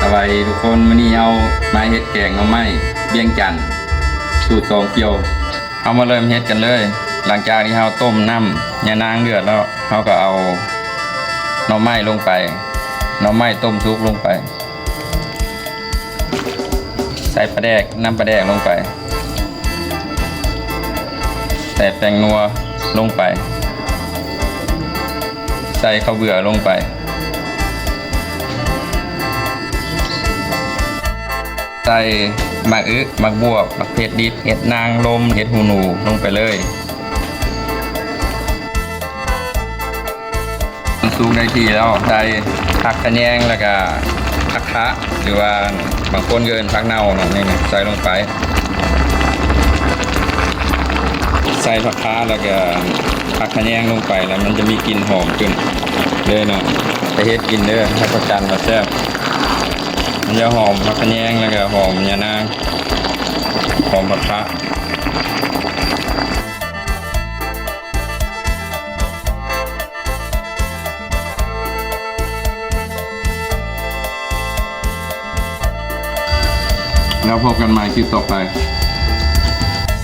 ສະບາຍດີທຸກຄົນ, ມື້ນີ້ເຮົາມາເຮັດແກງໜໍ່ໄມ້ວຽງຈັນ ສູດສອງກ່ຽວ. ເຮົາມາເລີ່ມເຮັດກັນເລີຍ. ຫຼັງຈາກທີ່ເຮົາຕົ້ມນ້ຳຍານາງເດືອດແລ້ວ, ເຮົາກໍເອົາໜໍ່ໄມ້ລົງໄປ, ໜໍ່ໄມ້ຕົ້ມສຸກລົງໄປ. ໃສ່ປາແດກ, ນ້ຳປາແດກລົງໄປ, ໃສ່ແປ້ງນົວລົງໄປ, ໃສ່ເຂົ້າເບືອລົງໄປ, ໃສ່ໝາກອຶ, ໝາກບວບ, ໝາກເຜັດດິບ, ເຫັດນາງລົມ, ເຫັດຫູໜູລົງໄປເລີຍ. ມັນສຸກໄດ້ທີ່ແລ້ວ, ໃສ່ຜັກຂະແຍງ ແລ້ວກະຜັກຄະ ຫຼືວ່າບາງຄົນກໍເອີ້ນຜັກເນົ່າເນາະ, ນີ້ນະ ໃສ່ລົງໄປ. ໃສ່ຜັກຄະ ແລ້ວກະຜັກຂະແຍງລົງໄປ ແລ້ວມັນຈະມີກິ່ນຫອມຂຶ້ນເລີຍເນາະ. ໄປເຮັດກິນເດີ, ຮັບປະກັນວ່າແຊບ. ມັນຈະຫອມຜັກຂະແຍງ ແລ້ວກະຫອມຍານາງ, ຫອມຜັກຄະ. ແລ້ວພົບກັນໃໝ່ຄລິບຕໍ່ໄປ.